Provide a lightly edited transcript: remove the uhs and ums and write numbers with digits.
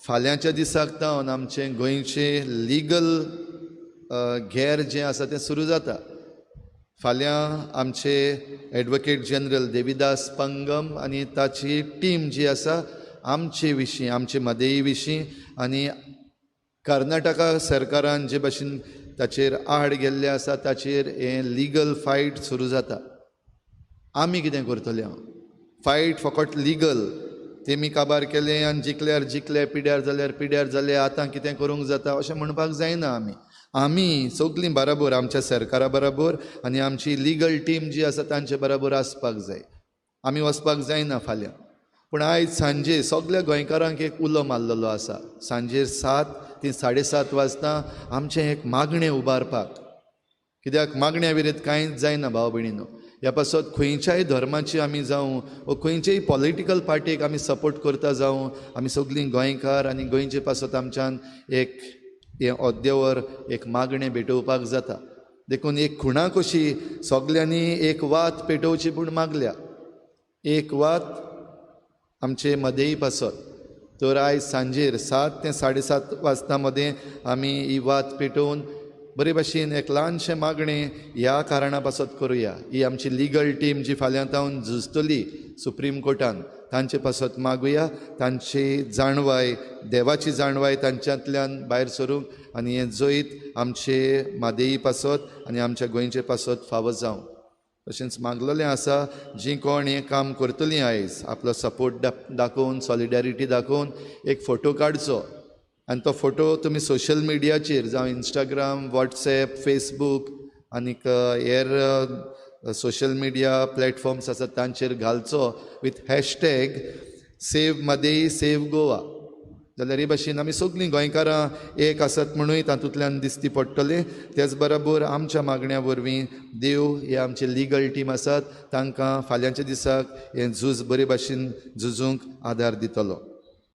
फाल्यांच्या दिसाक तावन आमचें गोंयचें लिगल घेर जें आसा तें सुरू जाता. फाल्यां आमचे एडवोकेट जनरल देविदास पंगम आनी ताची टीम जी आसा आमचे विशीं, आमचे मदेई विशीं आनी कर्नाटका सरकारान जे भाशेन ताचेर आड गेल्ले आसा ताचेर हें लिगल फायट सुरू जाता. आमी कितें करतले? हांव फायट फकत लिगल तेमी काबार केलें आनी जिखल्यार जिखले, पिड्यार जाल्यार पिड्यार जाले, आतां कितें करूंक जाता अशें म्हणपाक जायना. आमी आमी सगलीं बराबर आमच्या सरकारा बराबर आनी आमची लिगल टीम जी आसा तांचे बराबर आसपाक जाय. आमी वचपाक जायना फाल्यां. पूण आयज सांजे सगल्या गोंयकारांक एक उलो मारलेलो आसा. सांजेर 7 ते 7:30 वाजता आमचें एक मागणें उबारपाक. कित्याक मागण्या विरेत कांयच जायना भाव भयणीनो. ह्या पासत खंयच्याय धर्माची आमी जावं वा खंयचेय पॉलिटिकल पार्टीक आमी सपोर्ट करता जावं, आमी सगलीं गोंयकार आनी गोंयचे पासत आमच्यान एक हें अद्यावर एक मागणें भेटोवपाक जाता. देखून एक खुणा कशी सगल्यांनी एक वात पेटोवची पूण मागल्या, एक वात आमचे मदेई पासत. तर आयज सांजेर 7 ते 7:30 वाजता मदें आमी ही वात पेटोवन बरे भाशेन एक ल्हानशें मागणें ह्या कारणा पासत करुया. ही आमची लिगल टीम जी फाल्यां तावन झुजतली सुप्रीम कोर्टान तांचे पासत मागुया. तांची जाणवाय, देवाची जाणवाय तांच्यांतल्यान भायर सरूंक आनी हें जैत आमचे मादेई पासत आनी आमच्या गोंयचे पासत फावो जावं. तशेंच मागलेलें आसा जीं कोण हें काम करतलीं आयज आपलो सपोर्ट दाखोवन, सॉलिडेरिटी दाखोवन एक फोटो काडचो आनी तो फोटो तुमी सोशल मिडियाचेर जावं इंस्टाग्राम, वॉट्सएप, फेसबूक आनीक हेर सोशल मिडिया प्लॅटफॉर्म्स आसात तांचेर घालचो with hashtag save Mhadei save Goa. जाल्यार हे भाशेन आमी सगलीं गोंयकारां एक आसत म्हणूय तातूंतल्यान दिसती पडटलें. तेच बराबर आमच्या मागण्या वरवीं देव हे आमचे लिगल टीम आसात तांकां फाल्यांच्या दिसाक हें झूज बरे भाशेन झुजूंक आदार दितलो.